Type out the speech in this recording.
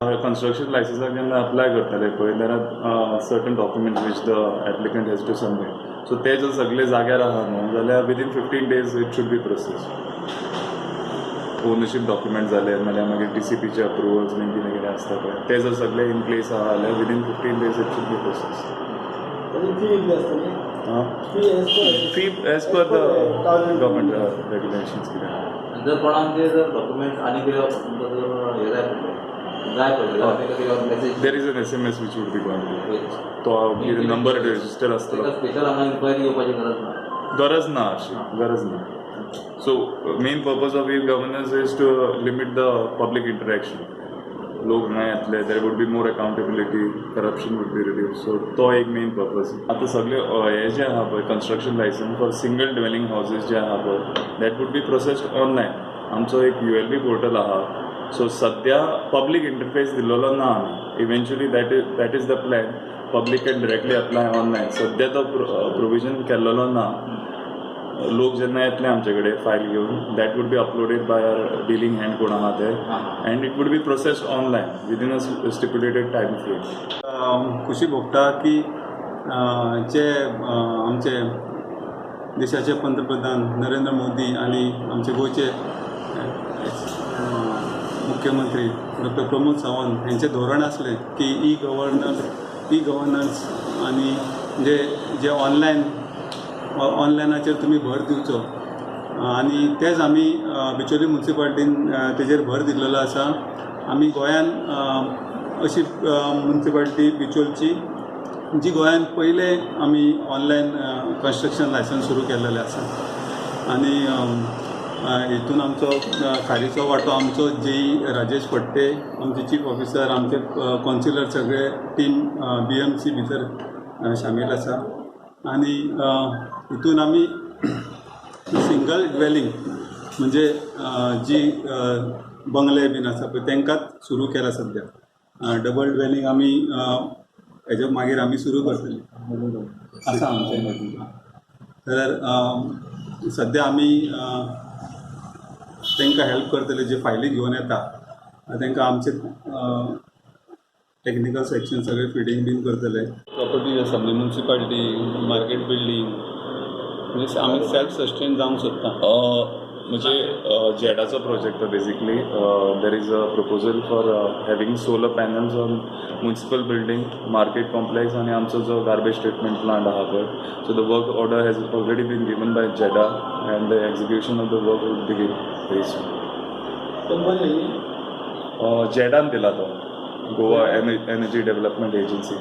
Construction लायसन्साक जेन्ना apply करतले पळय, there are certain documents which the applicant has to submit. So ते जर सगळे जाग्यार आहा न्हू जाल्यार within 15 days it should be process. Ownership document जाले नाल्यार मागीर डीसीपीचे अप्रुवल्स बीन कितें कितें आसता पळय, ते जर सगळे इन प्लेस आहा जाल्यार within 15 days it should be process. ताची फी कितली आसतली? Fee as per fee as per the government regulations कितें आहा. आनी जर कोणाक ते जर डॉक्युमेंट आनी कितें तुमकां जर हे जाय पडले, जाय पडले जाल्यार ताका कितें message? There is an SMS which would be going, तो कितें नंबर रजिस्टर आसतलो. ताका स्पेशल हांगा इन्क्वायरी घेवपाची गरज ना? गरज ना, अशी गरज ना. So main purpose of e-governance is to limit the public interaction. लोक हांगा येतले, there would be more accountability, corruption would be reduce. So तो एक मेन पर्पज. आतां सगळे हे जे आहा पळय, construction license for single dwelling houses जे आहा पळय, that would be processed online. आमचो एक यूएलबी पोर्टल आहा. सो सद्या पब्लीक इंटरफेस दिल्लो ना आमी. Eventually that is the plan, public can directly apply online. सद्या तो प्रोविजन केल्लो ना. लोक जेन्ना येतले आमचे कडेन फायल घेवन, that would be uploaded by our dealing hand कोण आहा ते and it would be processed online within a stipulated time frame. खुशी भोगता की जे आमचे देशाचे पंतप्रधान नरेंद्र मोदी आनी आमचे गोंयचे मुख्यमंत्री डॉक्टर प्रमोद सावंत हेंचें धोरण आसलें की ई गव्हर्नन्स आनी जे जे ऑनलायनाचेर तुमी भर दिवचो आनी तेच आमी बिचोली मुन्सिपाल्टीन तेजेर भर दिल्लेलो आसा. आमी गोंयान अशी मुन्सिपाल्टी बिचोलची जी गोंयान पयले आमी ऑनलायन कन्स्ट्रक्शन लायसन्स सुरू केल्लेलें आसा. आनी हितून आमचो खारीचो वांटो आमचो जेई राजेश फडते, आमचे चीफ ऑफिसर, आमचे कौन्सिलर, सगळे टीम बीएमसी भितर शामील आसा. आनी हितून आमी सिंगल ड्वेलिंग म्हणजे जी बंगले बीन आसा पळय, तांकांच सुरू केला सद्या. डबल ड्वेलिंग आमी हेज्या मागीर आमी सुरू करतले आसा आमचें. तर सद्या आमी तांकां हेल्प करतले. जे फायली घेवन येता तांकां आमचे टॅक्निकल सेक्शन सगळे फिडींग बीन करतले. प्रॉपर्टी आसा म्हणजे मुन्सिपाल्टी, मार्केट बिल्डींग, म्हणजे आमी सेल्फ सस्टेन जावंक सोदता. म्हणजे जेडाचो project, basically there is a proposal for having solar panels on municipal building, market complex आनी आमचो जो गार्बेज ट्रिटमेंट प्लांट आहा पळय. So the work order has already been given by JEDA and the execution of the work will begin very soon. Company? जेडान दिला तो, Goa energy development agency.